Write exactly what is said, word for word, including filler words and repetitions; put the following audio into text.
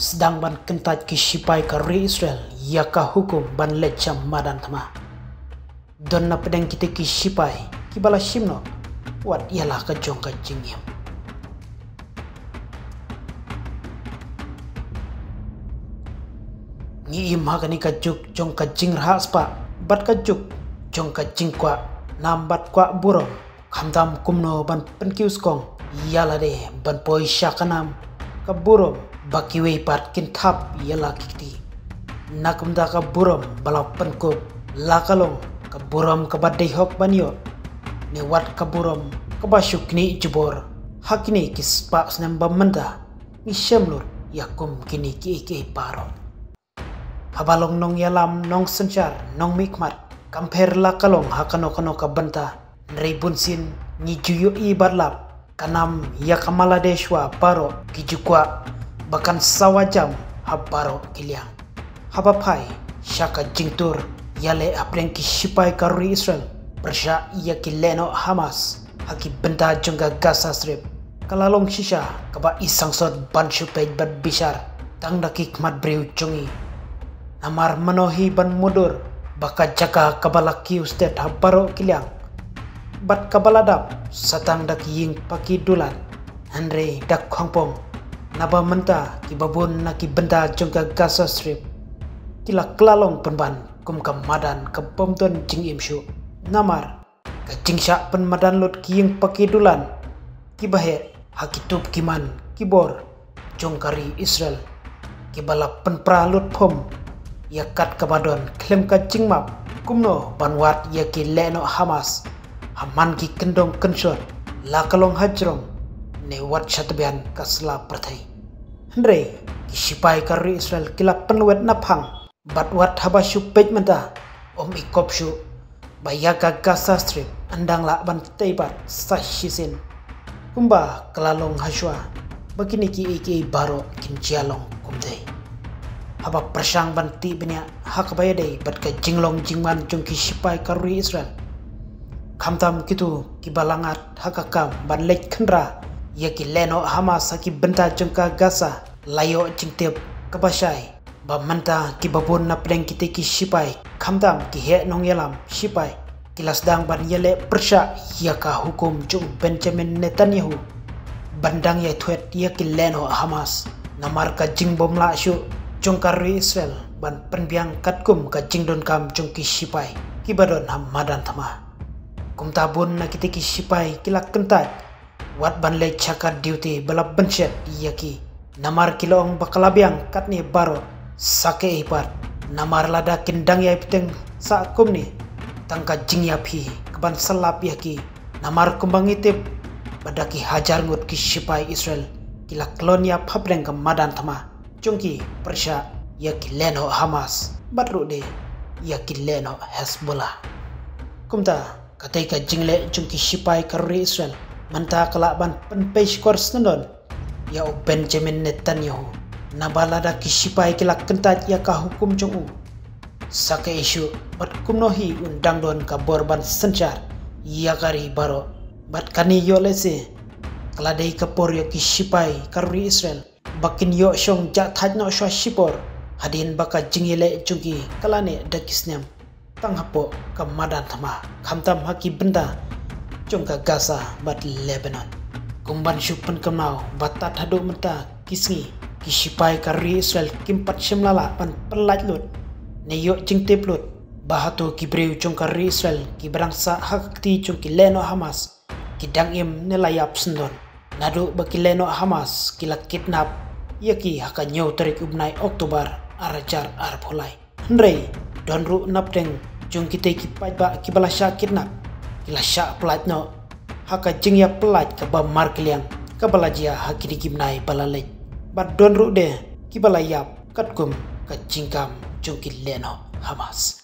Sdang ban kyntait ki shipai ka ri Israel ïa ka hukum ban leit sha madan thma. Don na pdeng kite ki shipai kiba la shim noh wat ïa la ka jong ka jingim. Ngi im ha kane ka juk jong ka jingrhah spah bad ka juk jong ka jingkwah nam bad kwah burom. Khamtam kumno ban pynkiew skong ïa lade ban poi sha ka nam ka burom ba kiwei pat kin thap ïa la ki kti. Na kumta ka burom ba la pynkup la ka long ka burom kaba dei hok ban ïoh ne wat ka burom kaba shu knieh jubor. Ha kine ki spah snem ba mynta ngi shem lut ïa kum kine kiei kiei baroh. Haba long nongïalam, nongsynshar, nongmihkhmat, kam pher la ka long ha kano kano ka bynta. Hynrei bunsien ngi ju ïohi bad lap ka nam ïa ka Mala Deshwa baroh ki ju kwah ba kan sawa jam ha baroh ki liang. Haba phai sha ka jingtur ïaleh hapdeng ki shipai ka ri Israel pyrshah ïa ki lehnoh Hamas ha ki bynta jong ka Gaza Strip, ka la long shisha kaba i sangsot ban shu peit bad bishar tang da ki khmat briew jong i. Namar mano hi ban mutdur ba ka jaka kaba la kiew stet ha baroh ki liang bad kaba la dap sa tang da ki ïing paki dulan, hynrei da khongpong. Naba mynta kiba bun na ki bynta jong ka Gaza Strip ki la kylla long pynban kum ka madan ka bym don jingim shuh. Namar ka jingshah pynmadan lut ki ïing paki dulan kiba heh ha ki tup ki man ki bor jong ka ri Israel kiba la pynpra lut phom ïa kat kaba don khlem ka jingmap kumno ban wad ïa ki lehnoh Hamas ha man ki kyndong kynshot, la ka long ha jrong ne wat sha tbian ka sla pyrthei. Hynrei ki shipai ka ri Israel ki la pynwet na phang bad wat haba shu peit mynta ym i kop shuh ba ïa ka Gaza Strip yn dang lah ban tei pat sa shisien kumba ka la long hashwa ba kine kiei kiei baroh kin jia long kumtei. Haba pyrshang ban tih bniah ha kaba ïadei bad ka jinglong jingman jong ki shipai ka ri Israel, khamtam kito kiba la ngat ha ka kam ban leit khynra ïa ki lehnoh Hamas ha ki bynta jong ka Gaza, la ïoh jingtip kaba shai ba mynta kiba bun na pdeng kite ki shipai, khamtam ki heh nongïalam shipai, ki la sdang ban ïaleh pyrshah ïa ka hukum jong Benjamin Netanyahu ban dang ïathwet ïa ki lehnoh Hamas. Namar ka jingbymlah shuh jong ka ri Israel ban pynbiang katkum ka jingdonkam jong ki shipai kiba don ha madan thma. Kumta bun na kite ki shipai ki la kyntait wat ban leit sha ka duty ba la bynshet ïa ki. Namar ki la ong ba ka la biang katne baroh sa kaei pat. Namar lada kin dang ïai bteng sah kumne, tang ka jingïaphi kaban sa lap ïa ki. Namar kumba ngi tip ba da ki hajar ngut ki shipai Israel ki la klon ïap hapdeng ka madan thma jong ki pyrshah ïa ki lehnoh Hamas bad ruh de ïa ki lehnoh Hezbollah. Kumta katei ka jingleh jong ki shipai ka ri Israel mynta ka lah ban pynpei shkor syndon ïa u Benjamin Netanyahu. Naba lada ki shipai ki la kyntait ïa ka hukum jong u, sa kaei shuh bad kumno hi un dang don ka bor ban synshar ïa ka ri baroh. Bad kane ïoh lehse ka la dei ka por ïa ki shipai ka ri Israel ba kin ïoh shong jah thait noh shuwa shipor hadien ba ka jingïaleh jong ki ka la neh da ki snem tang hapoh ka madan thma, khamtam ha ki bynta jong ka Gaza bad Lebanon. Kum ban shu pynkynmaw ba tad haduh mynta ki sngi ki shipai ka ri Israel kim pat shym la lah ban pynlait lut ne ïoh jingtip lut ba hato ki briew jong ka ri Israel kiba dang sah ha ka kti jong ki lehnoh Hamas ki dang im ne la ïap syndon. Naduh ba ki lehnoh Hamas ki la kidnap ïa ki ha ka hynñiew tarik u bnai October ar hajar arphew lai. Hynrei don ruh napdeng jong kitei ki paidbah kiba la shah kidnap, ki la shah pyllait noh ha ka jingïapyllait kaba markylliang kaba la jia ha kine ki bnai ba la leit. Bad don ruh de kiba la ïap katkum ka jingkam jong ki lehnoh Hamas.